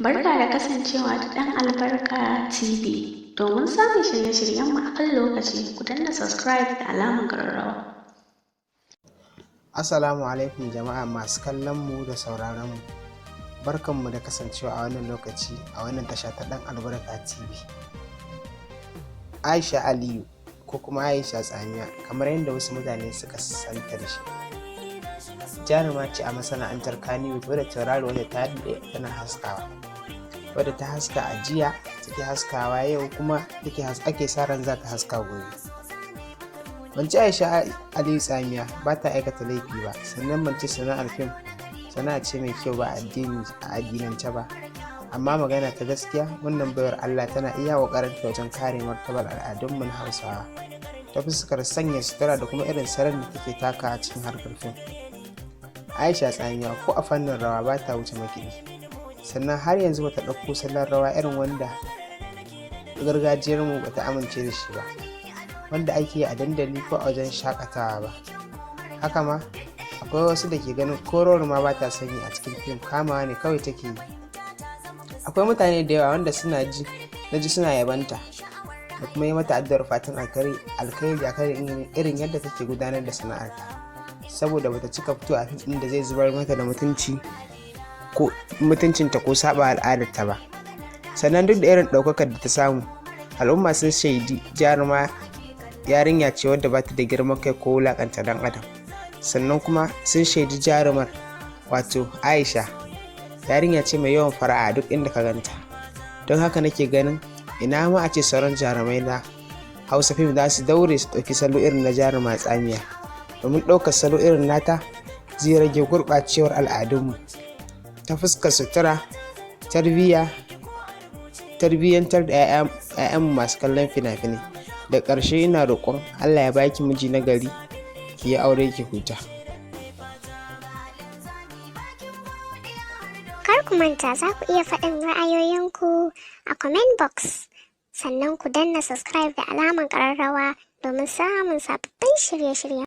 Barka da kasancewa da ɗan Albarka TV. Domin samun shirye-shiryenmu a kan lokaci, ku danna subscribe da alamar ƙararrawa. Assalamu alaikum jama'a masu kallon mu da sauraron mu. Barkanmu da kasancewa a wannan lokaci a wannan tasha ta Ɗan Albarka TV. Aisha Aliyu ko kuma Aisha Tsamiya, kamar yadda wasu mutane suka santa da shi, jaruma ce a masana'antar Kannywood, wadda tauraro wadda ta daɗe tana haskawa, wadda ta haska a jiya, take haskawa yau, kuma take ake sa ran za ta haska gobe. Ban ce Aisha Aliyu Tsamiya ba ta aikata laifi ba, sannan ban ce sana'ar fim sana'a ce mai kyau ba a addinance ba, amma magana ta gaskiya, wannan baiwar Allah tana iya ƙoƙarinta wajen kare martabar al'adunmu na Hausawa ta fuskar sanya sutura da kuma irin salon da take taka a cikin harkar fim. Aisha Tsamiya ko a fannin rawa ba ta wuce makiɗi, sannan har yanzu bata ɗauko salon rawa irin wanda gargajiyarmu bata amince da shi ba, wanda ake yi a dandali ko a wajen shakatawa ba. Haka ma akwai wasu da ke ganin ko rawar ma ba ta sanyi a cikin fim, kamawa ne kawai take yi. Akwai mutane da yawa wanda suna ji na ji suna yabanta da kuma yi mata addu'ar fatan alkhairi akan irin yadda take gudanar da sana'arta, saboda bata cika fito a fim ɗin da zai zubar mata da mutunci ko mutuncinta ko saba al'adarta ba. Sannan duk da irin ɗaukakar da ta samu, al'umma sun shaidi jaruma yarinya ce wadda ba ta da girman kai ko wulaƙanta dan adam. Sannan kuma sun shaidi jarumar, wato Aisha, yarinya ce mai yawan fara'a duk inda ka ganta. Don haka nake ganin ina ma a ce sauran jarumai na Hausa fim za su daure su ɗauki salo irin na jaruma Tsamiya, domin ɗaukar salo irin nata zai rage gurɓacewar al'adunmu ta fuskar sutura, tarbiyya, tarbiyyantar da 'ya'yanmu masu kallon fina-finai. Da ƙarshe ina roƙon Allah ya baki miji na gari, ki yi aure ki huta. Kar ku manta, za ku iya faɗin ra'ayoyinku a comment box. Sannan ku danna subscribe da alamar ƙararrawa domin samun sababbin shirye-shiryen.